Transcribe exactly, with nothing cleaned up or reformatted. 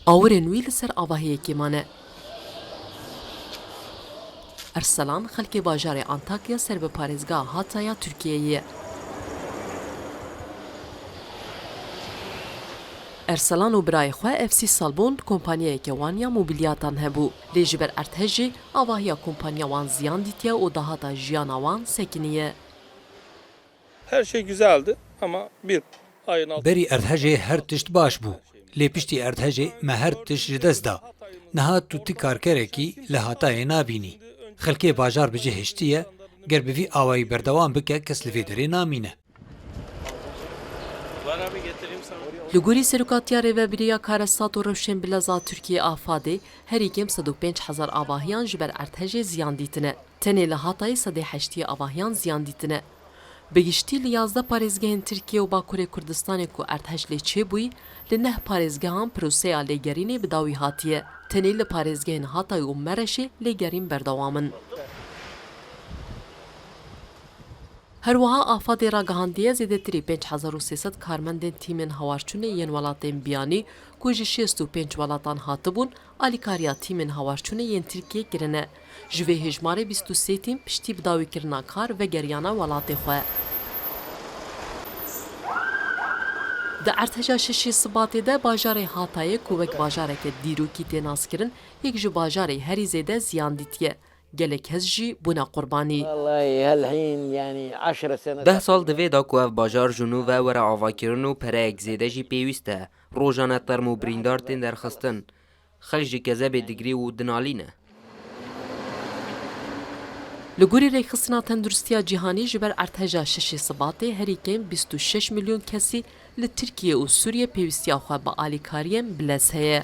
Awirên wî li ser avahiyekê mane. Erselan xelkê bajarê Antakya ser bi parêzgeha Hataya Tirkiyeyê ye. Erselan û birayê xwe ev sî sal bûn kompaniyayeke wan ya mobilyatan hebû. Lê ji ber erdhejê avahiya kompaniya wan ziyan dîtiye û dahata jiyana wan sekiniye. Her şey güzeldi ama bir ayın altı. Berî erdhejê her tişt baş bû. Lê piştî erdhejê me her tişt ji dest da. Niha tu ti karkerekî li Hatayê nabînî. Xelkê bajar bi cih hiştiye, ger bi vî awayî berdewam bike kes li vê derê namîne. Li gorî Serokatiya Rêvebiriya Karesat û Rewşên Bilez a Tirkiyê, AFADê, herî kêm sed û pênc hezar avahiyan ji ber erdhejê ziyan dîtine. Tenê li Hatayê sedê heştiyê avahiyan ziyan dîtine. Bi giştî li yazdeh parêzgehên Tirkiye û Bakurê Kurdistanê ku erdhej lê çêbûyî, li neh parêzgehan proseya lêgerînê bi dawî hatiye. Tenê li parêzgehên Hatay û Mereşê lêgerîn berdewam in. Her wiha AFADê ragihandiye zêdetirî pênc hezar û sê sed karmendên tîmên hawarçûnê yên welatên biyanî ku ji şêst û pênc welatan hatibûn, alîkariya tîmên hawarçûnê yên Tirkiyê kirine. Ji vê hêjmarê bîst û sê tîm piştî bidawîkirina kar vegeriyane welatê xwe. Di erdheja şeşê Sibatê de bajarê Hatayê ku wek bajareke dîrokî tê naskirin, yek ji bajarê herî zêde ziyan dîtiye. Gelek kes jî bûne qurbanî. والله هالحين يعني عشر سنوات Deh sal di vê de ku ev bajar ji nû ve were avakirin û pereyek zêde jî pêwîst e. Rojane term û birîndar tên derxistin. Xelk ji kezebê digirî û dinalîne. Li gorî Rêxistina Tenduristiya Cîhanî, ji ber erdheja şeşê Sibatê herî kêm bîst û şeş milyon kesî li Tirkiye û Sûriye pêwîstiya xwe bi alîkariyên bilez heye.